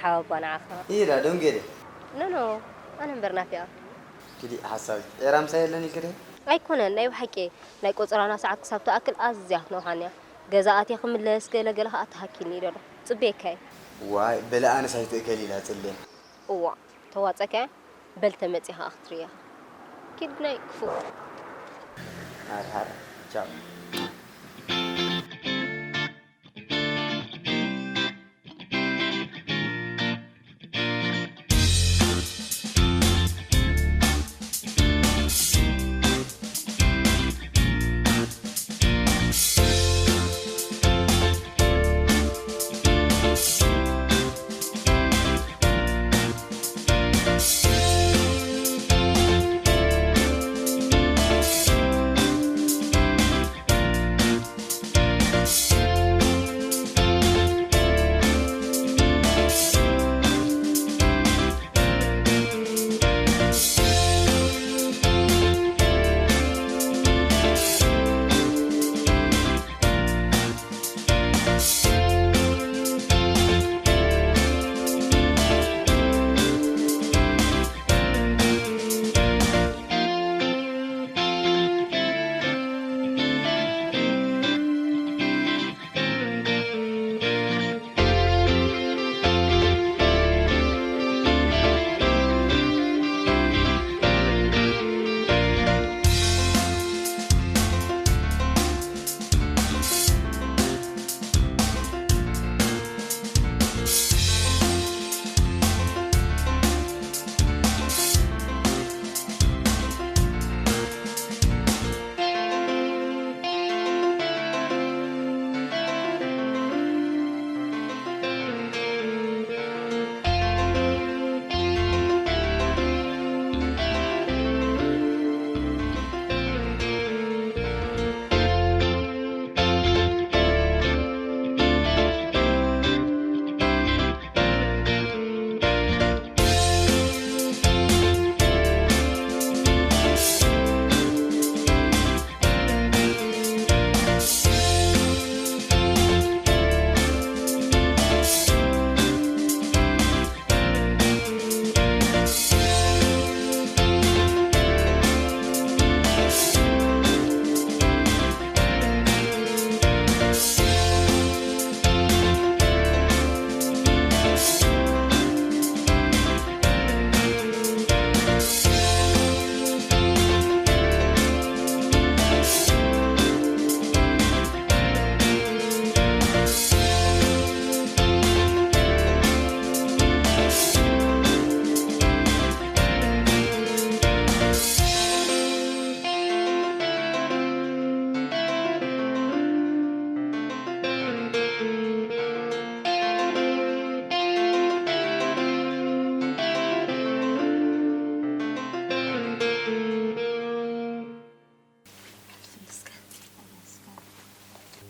ሓወባ ንዓኻ። ኢዳ ደንገለ። ኖ፣ ኖ፣ ኣነ እምበር ናፊቓ። ኪዲ ሓሳዊት። ኤራ ምሳይ የለን ኢልክደ? ኣይኮነን፣ ናይ ብሓቂ ናይ ቆጸራና ሰዓት ክሳብ ትኣክል ኣዝያ ክትነውሓኒ እያ። ገዛ ኣትየ ክምለስ ገለ ገለ ከኣ ትሃኪኒ ደሎ። ጽብየካ እየ። ዋይ፣ በለ ኣነስ ኣይትእከል ኢላ ጽልየ። እዋ፣ ተዋጸካ በል ተመጺኻ ክትርእያ። ኪድ ናይ ክፉእ። ኣርሃር፣ ቻው።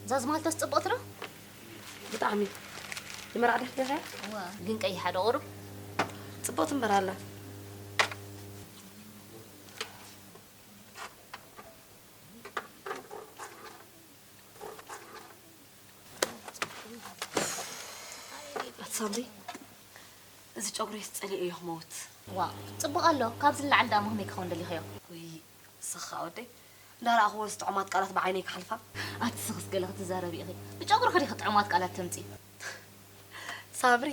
እዛ ዝማልቶስ ጽብቕቲ ዶ? ብጣዕሚ። ንመርዓ ድያ ትደልያ? እዋ፣ ግን ቀይሓ ዶ ቁሩብ? ጽብቕቲ እምበር ኣላ። ኣቲ ሳምሪ፣ እዚ ጨጉረይስ ጸሊኤዮ ክመውት። ዋ፣ ጽቡቕ ኣሎ። ካብዚ ንላዕሊ ደኣ መኽመይ ክኸውን ደሊኽዮ? ውይ፣ ስኻ ወደይ፣ እንዳረኣኽዎ እዚ ጥዑማት ቃላት ብዓይነይ ክሓልፋ። ኣቲ ስኽስ ገለ ክትዛረቢ ኢኺ። ብጨጉርኺ ዲኺ ጥዑማት ቃላት ተምጺ? ሳምሪ፣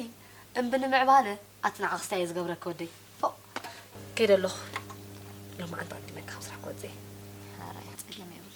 እምቢ ንምዕባለ ኣቲ ንዓ ክስታይ እየ ዝገብረኪ ወደይ። ፎእ። ከይደ ኣለኹ። ሎማዓንቲ ኣቐዲመ ካብ ስራሕ ክወጽእ እየ። ሕራይ፣ ጸገም የብሉን።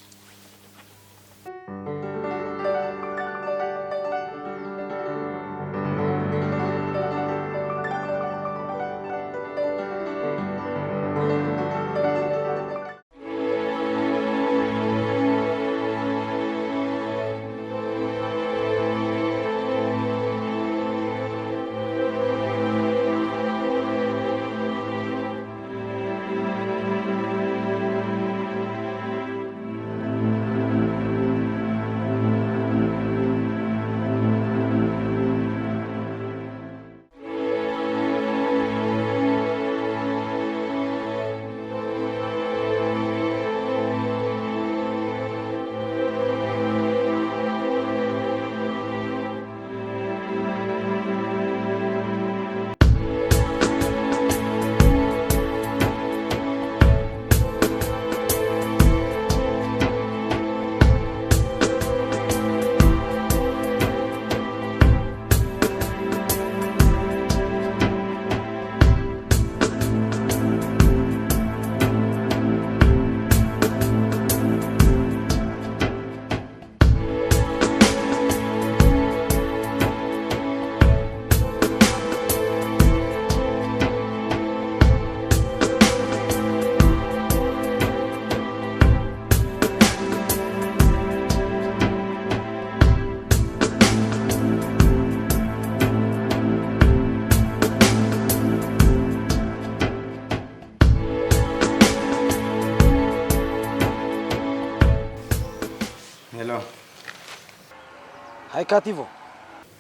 ሃይ ካቲቮ።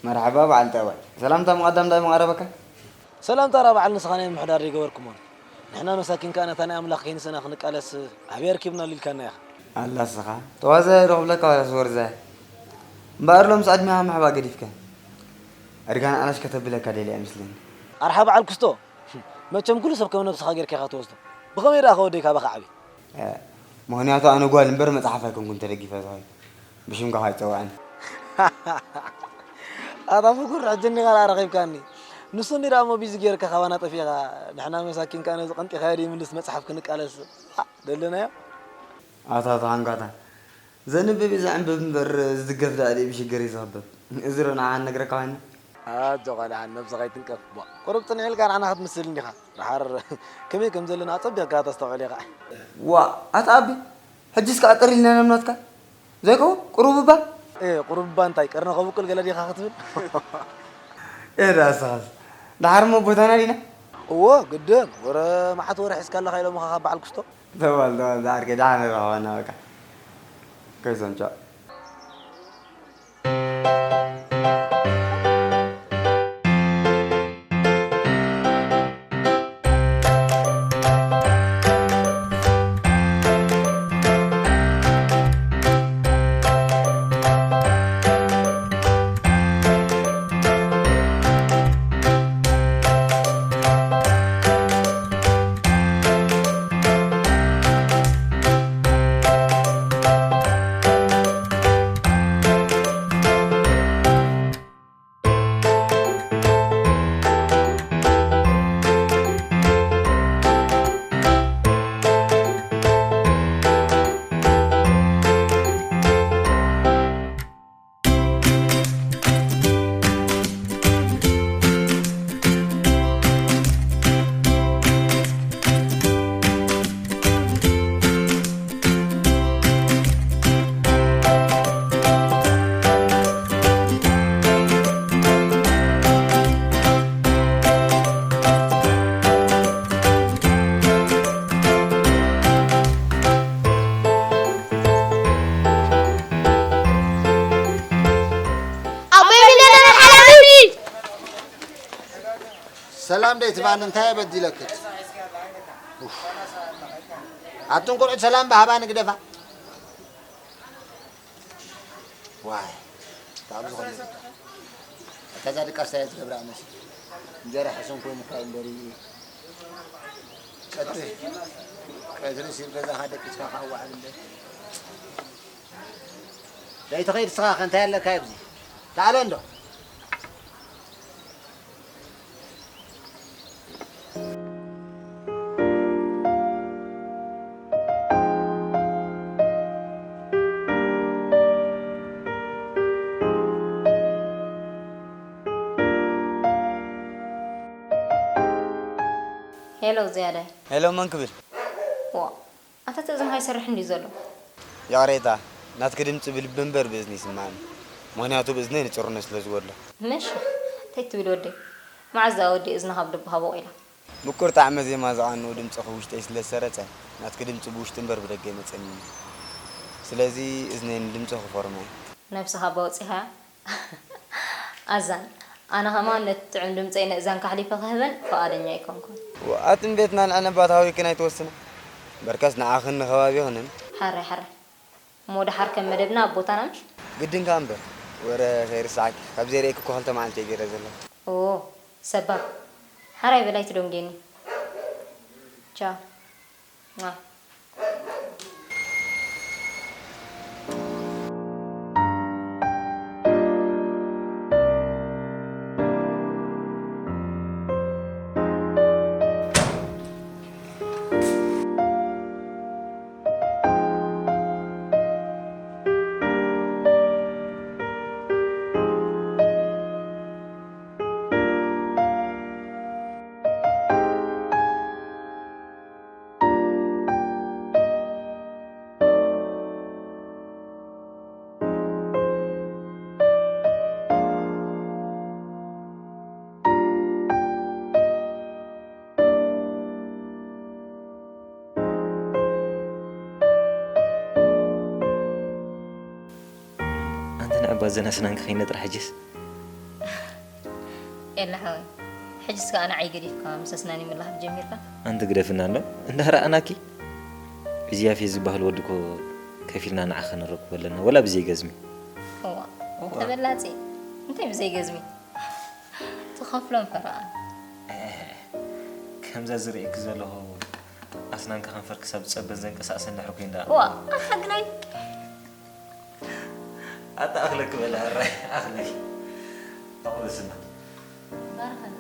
መርሓባ በዓል ጠባይ። ሰላምታ ምቐዳም ዳይ መቐረበካ? ሰላምታ ራ በዓል ንስኻ ናይ ምሕዳር ይገበርኩሞን። ንሕና መሳኪን ከኣ ነታ ናይ ኣምላኽ ከይንስእና ክንቃለስ ኣበይ ኣርኪብናሉ ኢልካና ኢኻ። ኣላ ስኻ ተዋዛያይ ዶ ክብለካ ዋላስ ወርዛይ? እምበኣር ሎምስ ዕድሜኻ ምሕባእ ገዲፍካ። እርጋን ኣላሽ ከተብለካ ደልያ ኣይመስለኒ። ኣርሓ በዓል ክስቶ፣ መቸም ኩሉ ሰብ ከም ነብስኻ ጌርካ ኢኻ ትወስዶ። ብኸመይ ደኣ ከወደይ ካባኻ ዓቢ? እ፣ ምኽንያቱ ኣነ ጓል እምበር መጽሓፍ ኣይኮንኩን ተደጊፈ ዝኸይድ። ብሽምካ ከይጸውዐኒ። ኣታ ፍኩር ሕጂ እኒኻ ደኣ ረኺብካኒ። ንሱ እንዲ ደኣ እሞ ቢዚ ጌርካ ካባና ጠፊእኻ። ንሕና መሳኪን ከኣ ነዚ ቀንጢኻዮ ደይምልስ መጽሓፍ ክንቃለስ። ኣ፣ ደለናዮ። ኣታ ተሃንጋታ። ዘንብብ እዩ ዘዕንብብ እምበር ዝድገፍ ደኣ ድዩ ብሽግር እዩ ዝኸብብ። እዚ ዶ ንዓኻ ንነግረካ ኮይና? ኣጆ ቆልዓ ነብስኻ ኣይትንቀፍ። ቧ፣ ቁሩብ ጽንሕ ኢልካ ንዓና ክትምስል እንዲኻ። ደሓር ከመይ ከም ዘለና ኣጸቢቕካ ተስተውዕል ኢኻ። ዋ፣ ኣታ ኣቢ፣ ሕጂስ ከኣ ጥር ኢልና ኢና ምናትካ? ዘይከውን ቁሩብ እባ? ኤ፣ ቁሩብ እባ እንታይ? ቀርኒ ከብቁል ገለ ዲኻ ክትብል? ኤ፣ ደኣ ንስኻስ። ደሓር እሞ ቦታና ዲና? እዎ፣ ግድን። ወረ መዓት ወረ ሒዝካ ኣለኻ ኢሎምኻ ካብ በዓል ክስቶ። ተባል፣ ተባል፣ ዝዓርከይ፣ ደሓን ንራኸበና በቃ። ከይዞም፣ ቻው። ኣቦይ ሚለና ሓላፊ። ሰላም ደይ ትባኒ እንታይ በዲለክት? ኡፍ። ኣቱም ቆልዑት ሰላም ባህባ ንግደፋ። ዋይ፣ ካብ ዝኾነ እታ እዛ ድቃስ እንታይ ትገብራ መሲ? እንጀራ ሕሱም ኮይኑ እኳ እዩ እምበር እዩ። ቀትሪ፣ ቀትሪ ሲብ ገዛኻ ደቂስካ ከኣ ዋዕል እምበር። ዘይትኸይድ ስኻ ከ እንታይ ኣለካ ኣብዚ? ተኣለ እንዶ። ሄሎ ዝያዳይ። ሄሎ መን ክብል? ዋ፣ ኣታ እቲ እዝንኻ ይሰርሕ እንድዩ ዘሎ። ይቕሬታ፣ ናትኪ ድምጺ ብልቢ እምበር ብእዝኒ ይስምዓኒ። ምኽንያቱ ብእዝነይ ንጹርነት ስለ ዝጎድሎ። መሽ፣ እንታይ ትብል ወደይ? መዓዝ ደኣ ወደይ እዝንኻ ብልብኻ ቦቒላ? ምቁር ጣዕመ ዜማ ዘቓንኡ ድምጽኺ ውሽጠይ ስለ ዝሰረጸ፣ ናትኪ ድምጺ ብውሽጢ እምበር ብደገ ኣይመጸንን እዩ። ስለዚ እዝነይ ንድምጽኺ ክፈርሞ እየ። ነብስኻ እባ ኣውጺኻያ? ኣዛን፣ ኣነ ከማን ነቲ ጥዑም ድምጸይ ነእዛንካ ኣሕሊፈ ክህበን ፍቓደኛ ኣይኮንኩን። ኣቲ እምቤት ናንዐን እባ ተሃዊክን ኣይትወስና። በርከስ ንዓኽን ንኸባቢኽንን። ሓራይ፣ ሓራይ። እሞ ደሓር ከም መደብና ኣብ ቦታና ምሽ? ግድን ከኣ እምበር፣ ወረ ከይርስዓኪ። ካብ ዘይርእየኪ እኮ ክልተ መዓልቲ እየ ገይረ ዘለኹ። ኦ፣ ሰባብ። ሓራይ በል ኣይትደንጉየኒ። ቻው። ሟ። ንዕባ ዘን ኣስናንኪ ከይነጥራ ሕጅስ። ኤላ ሓወይ፣ ሕጅስ ከኣ ንዓይ ገዲፍካ ምስ ኣስናኒ ምላኻት ጀሚርካ? ኣንቲ ግደፍና ኣሎ እንዳረኣናኪ። እዚ ያፌት ዝበሃል ወዲ እኮ ከፊልና ንዓኺ ነረክቦ ኣለና፣ ወላ ብዘይ ገዝሚ። እዋ፣ እዋ። ተበላጺ፣ እንታይ ብዘይ ገዝሚ? ትኸፍሎም ፈረቓ። ከምዛ ዝርእየኪ ዘለኹ ኣስናንኪ ከንፈርኪ ክሳብ ዝጸበን ዘንቀሳቕሰን ድሕሪ ኮይን ደኣ። እዋ፣ ኣሓግናይ። ኣታ ኣኽለኪ በላ፣ ሕራይ ኣኽለኪ። ኣቑርስና። ባረኸላ።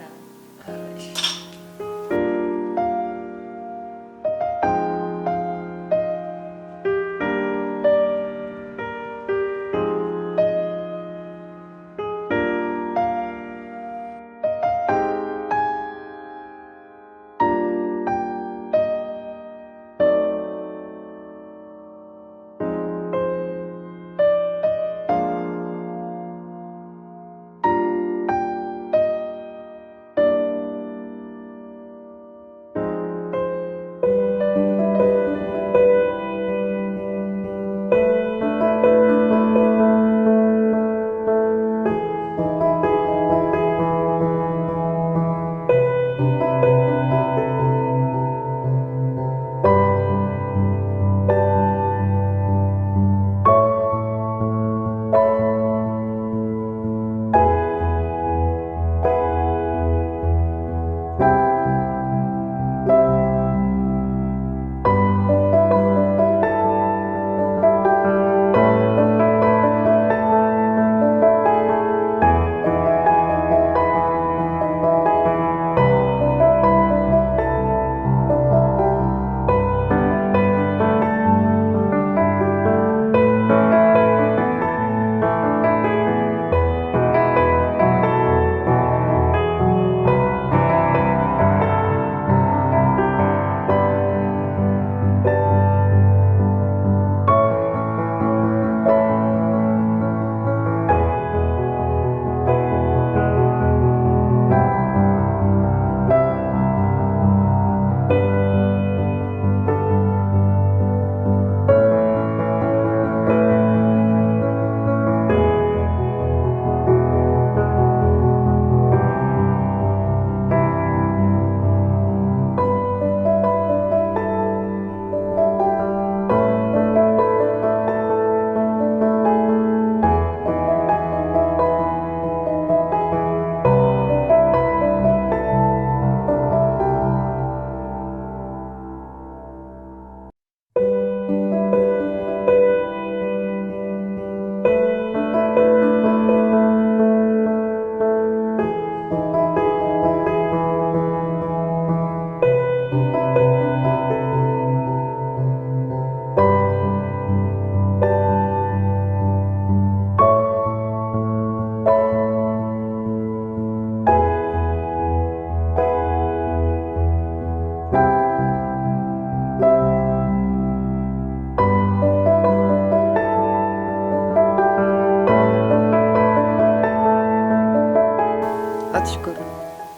ኣቲ ሽኮር፣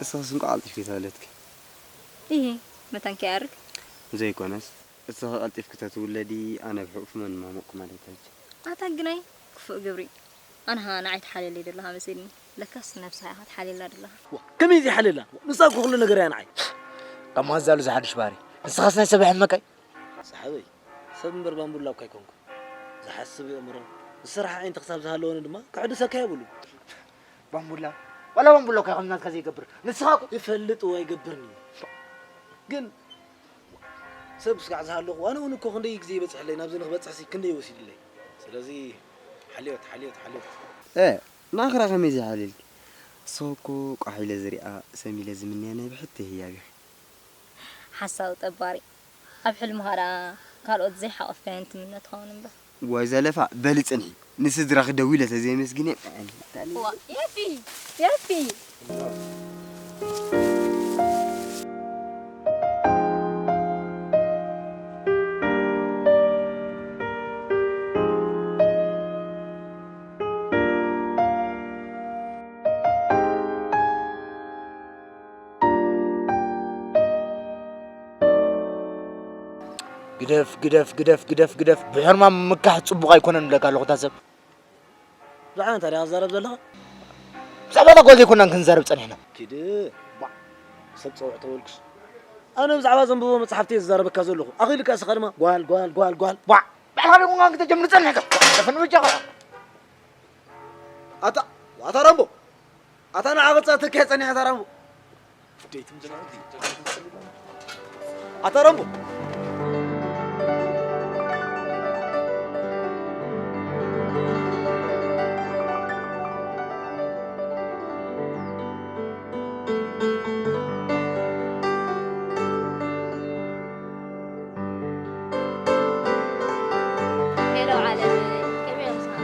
እስኽስ እንቋዕ ቀልጢፍኪ ተወለድኪ። ኢሂ፣ መታን ከይኣርግ። ዘይኮነስ፣ እስኺ ቀልጢፍኪ ተትውለዲ ኣነ ብሕቑፊ መን ማሞቕኩ ማለት ኣይኮነን። ኣታ ግናይ ክፉእ ግብሪ። ኣንሃ ንዓይ ትሓልየለይ ዘለኻ መሲልኒ። ለካስ ነብስኻ ኢኻ ትሓልየላ ዘለኻ። ዋ፣ ከመይ ዘይሓልየላ? ንሳ እኮ ኩሉ ነገር እያ ንዓይ። ካብ መሓዛሉ ዝሓድሽ ባህሪ። ንስኻስ ናይ ሰብ ይሕመቀይ። ሰሓበይ፣ ሰብ እምበር ባምቡላ እኮ ኣይኮንኩን። ዝሓስብ የእምሮ፣ ዝሰርሕ ኣዒንቲ ክሳብ ዝሃለወኒ ድማ ክሕድሰካ የብሉን። ባምቡላ? ዋላ ባምቡላ እኮ ይኹን ናትካ ዘይገብር። ንስኻ እኮ ይፈልጥ ወይ ይገብርኒ። ግን ሰብ ስጋዕ ዝሃለኹ፣ ኣነ እውን እኮ ክንደይ ግዜ ይበጽሐለይ፣ ናብዚ ንክበጽሕሲ ክንደይ ወሲድለይ። ስለዚ ሓልዮት፣ ሓልዮት፣ ሓልዮት። እ፣ ናኽራ ከመይ ዘይሓልየልኪ? ንስኺ እኮ ቋሕ ኢለ ዝሪኣ፣ ሰም ኢለ ዝምንያ ናይ ብሕተይ ህያብ ኢኺ። ሓሳዊ ጠባሪ። ኣብ ሕልምኻ ደኣ ካልኦት ዘይሓቖፍካየን ትምነ ትኸውን እምበር። ዋይ ዘለፋ፣ በሊ ጽንሒ። ንስድራኺ ደዊለ ተዘየመስግነ። ዋ፣ የፊ፣ የፊ። ግደፍ፣ ግደፍ፣ ግደፍ፣ ግደፍ፣ ግደፍ። ብሕርማም ምምካሕ ጽቡቕ ኣይኮነን እብለካ ኣለኹ እታ ሰብ። ብዛዕባ እንታይ ዲኻ ዝዛረብ ዘለኻ? ብዛዕባ እዛ ጓል ዘይኮናን ክንዛረብ ጸኒሕና። ኪድ፣ ባዕ፣ ሰብ ጸውዕ ተበልኩስ። ኣነ ብዛዕባ ዘንብቦ መጽሓፍቲ እየ ዝዛረበካ ዘለኹ። ኣኺልካ እስኻ ድማ ጓል፣ ጓል፣ ጓል፣ ጓል፣ ባዕ። ባዕልኻ ደሞ ክትጀምር ጸኒሕካ። ደፈን ብጃኻ። ኣታ፣ ኣታ ራምቦ። ኣታ ንዓ ቅጻ ተኪያ ጸኒሓ እታ ራምቦ። ፍደይትም ዝነበረት እዩ። ኣታ ራምቦ። ሄሎ ዓለም፣ ከመይ እዮም ስኻ?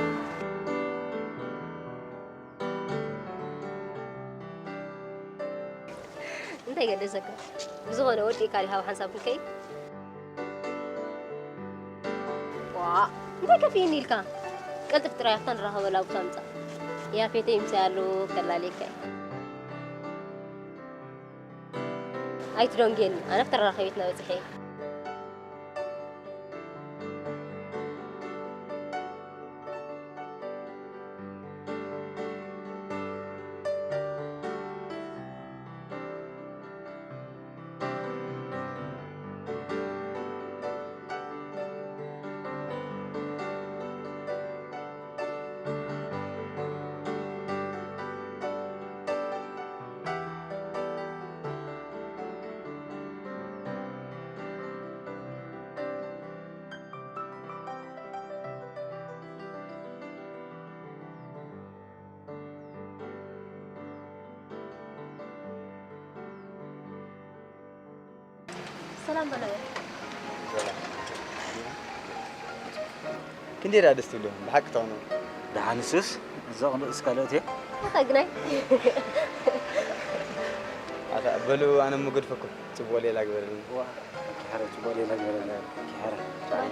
እንታይ ገደሰካ? ብዝኾነ ወዲእካ ዲኻ ኣብ ሓንሳብ ክንከይድ? ዋ፣ እንታይ ከፊእኒ ኢልካ? ቀልጥፍ ጥራይ ኣብታ ንራኸበላ ቦታ ምጻእ። ያፌተይ ምሳይ ኣሎ፣ ከላልየካ እየ። ኣይትደንጉየኒ፣ ኣነ ኣብታ ራኸቢትና በጺሐ እየ። ሰላም በለዎ። ሰላም። ክንደይ ደኣ ደስ ትብሉ፣ ብሓቂ ትኾኑ። ደሓንስስ፣ እዛ ቅንድቕስ ካልኦት እየ። ኣኸ ግናይ። ኣታ በሉ፣ ኣነ ምገድፈኩም። ጽቡቕ ሌላ ግበረኒ። ዋ፣ ኪሓረ፣ ጽቡቕ ሌላ ግበረኒ። ኪሓረ። ቻው።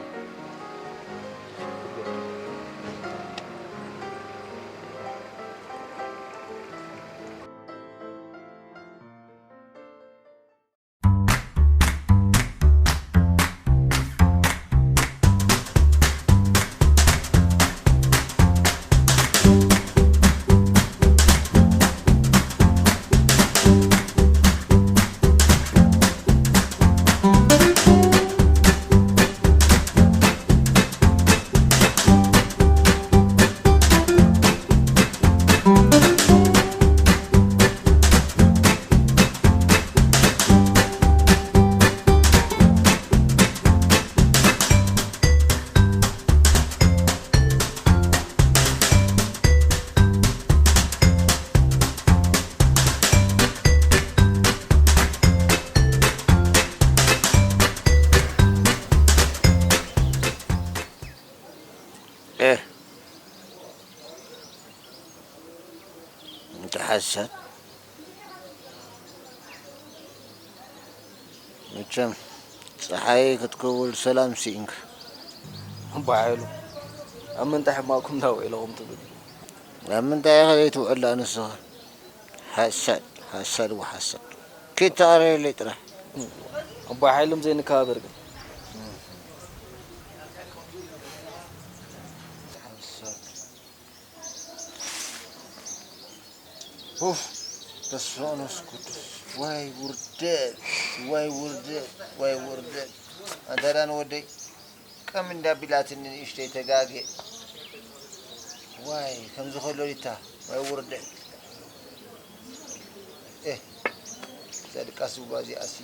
እህ፣ እንተ ሓሳድ መቸም ጸሓይ ክትከውል ሰላም ስኢንካ። እባ ሓይሉ፣ ኣብ ምንታይ ሕማቕኩም እንዳው ኢለኹም ትብል? ኣብ ምንታይ ኢኻ ዘይትውዕል ደኣ ንስኻ? ሓሳድ፣ ሓሳድ ወሓሳድ። ኪድ ተኣረየለይ ጥራሕ። ኣቦይ ሓይሎም ዘይንከባበር ግን። ሓሳድ። ኡፍ፣ በስመ አብ ወመንፈስ ቅዱስ። ዋይ ውርደት፣ ዋይ ውርደት፣ ዋይ ውርደት። ኣንታ ዳን ወደይ። ቀም እንዳቢላትኒ ንእሽተይ ተጋግየ። ዋይ፣ ከምዚ ከሎ ዲታ፣ ዋይ ውርደት። ኤህ፣ እዛ ድቃስ ሩባ እዚኣሲ።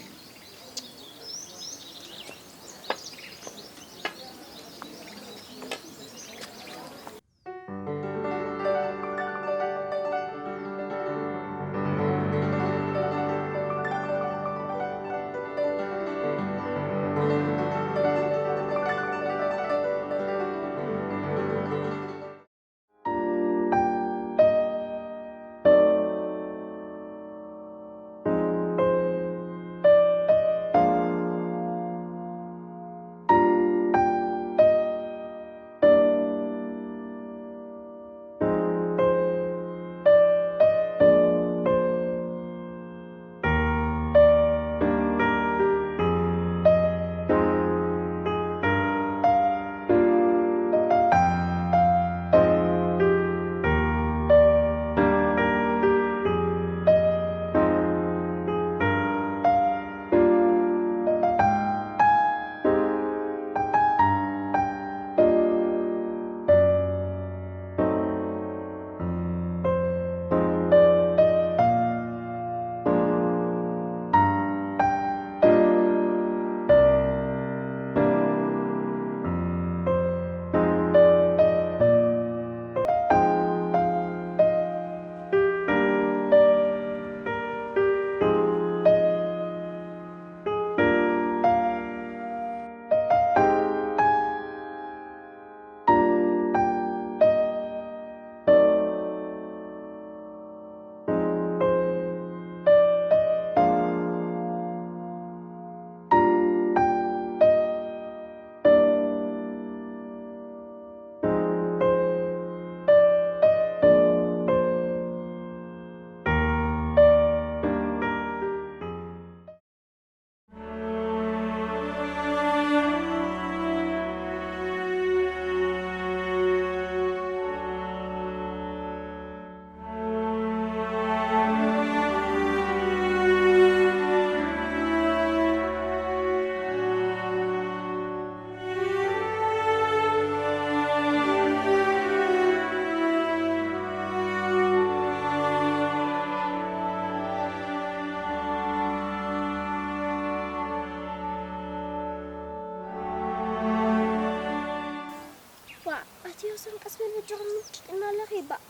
ዮሰን ቀስ በል በጃኹም ምንጭ እናለኺ ይባእ።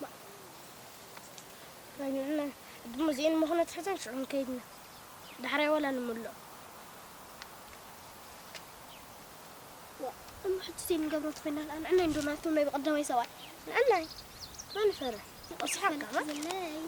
ባእ። ናይ ንዕና ድሞ እዚኤን መኾነ ትሕዘን ሽዑ ንከይድና። ዳሕራይ ዋላ ንምሎ። ዋ፣ እሞ ሕጂ እዚኤን ንገብሮ እንተኾይና ንዕናይ እንዶ ናቱ ናይ ብቐዳማይ ሰብኣይ። ንዕናይ? መን ፈረ? ይቕርታ ይስሓቅ ከማ? ዘለይ።